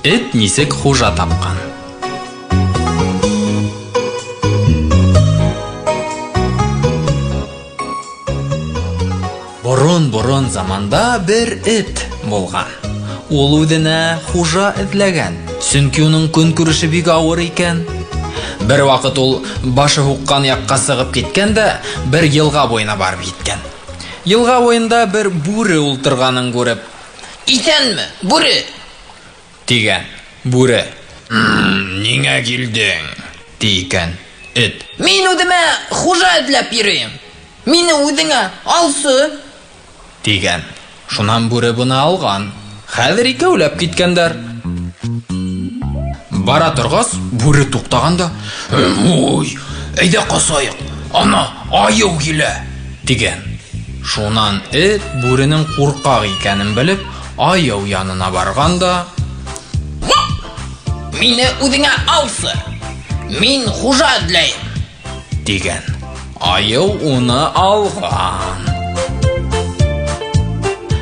Эт нисек хужа тапҡан. Борон-борон заманда бер эт булған. Ул үҙенә хужа эҙләгән, сөнки уның көнкүреше бик ауыр икән. Бер ваҡыт ул башы һуҡҡан яҡҡа сығып киткән дә бер йылға буйына барып еткән. Йылға буйында бер бүре ултырғанын күреп, Иҫәнме, бүре? тигән. Бүре: "Ниңә килдең?" ти икән. Эт: Мин үҙемә хужа эҙләп йөрөйөм. Мине үҙеңә алсы. тигән. Шунан бүре быны алған. Хәҙер икәүләп киткәндәр. Бара торғас, бүре туҡтаған да, "Уй, әйҙә ҡасайыҡ, ана айыу килә", тигән. Шунан эт бүренең ҡурҡаҡ икәнен белеп, айыу янына барған да, Мине үҙеңә алсы. Мин хужа эҙләйем. тигән. Айыу уны алған.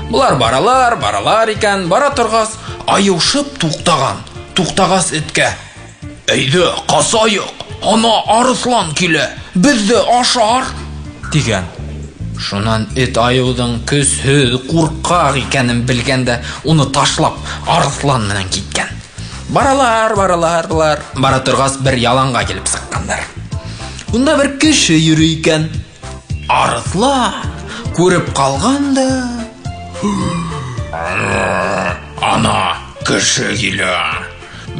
Бұлар баралар, баралар икән, бара торғас, айыу шып туҡтаған. Туҡтағас эткә: "Әйҙә, ҡасайыҡ, ана арыҫлан килә, беҙҙе ашар", тигән. Шунан эт айыуҙың көсһөҙ, ҡурҡаҡ икәнен белгән дә, уны ташлап, арыҫлан менән киткән. Баралар, баралар, былар. Бара торғас, бер яланға килеп сыҡҡандар. Унда бер кеше йөрөй икән. Арыҫлан күреп ҡалған да, Ана, кеше килә.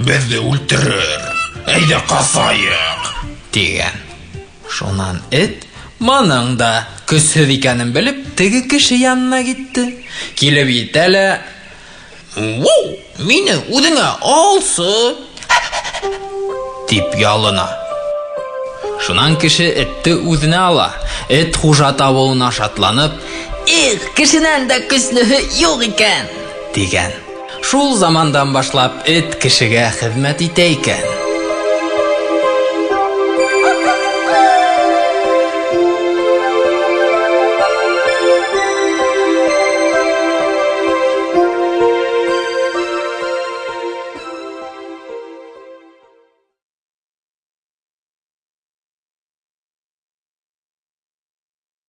Беҙҙе үлтерер. Әйҙә ҡасайыҡ. тигән. Шунан эт моның да көсһөҙ икәнен белеп, теге кеше янына китте. Килеп етә лә, Воу, мине үҙеңә алсы. тип ялына. Шунан кеше этте үҙенә ала. Эт хужа табыуына шатланып, Их, кешенән дә көслөһө юҡ икән. тигән. Шул замандан башлап эт кешегә хеҙмәт итә икән.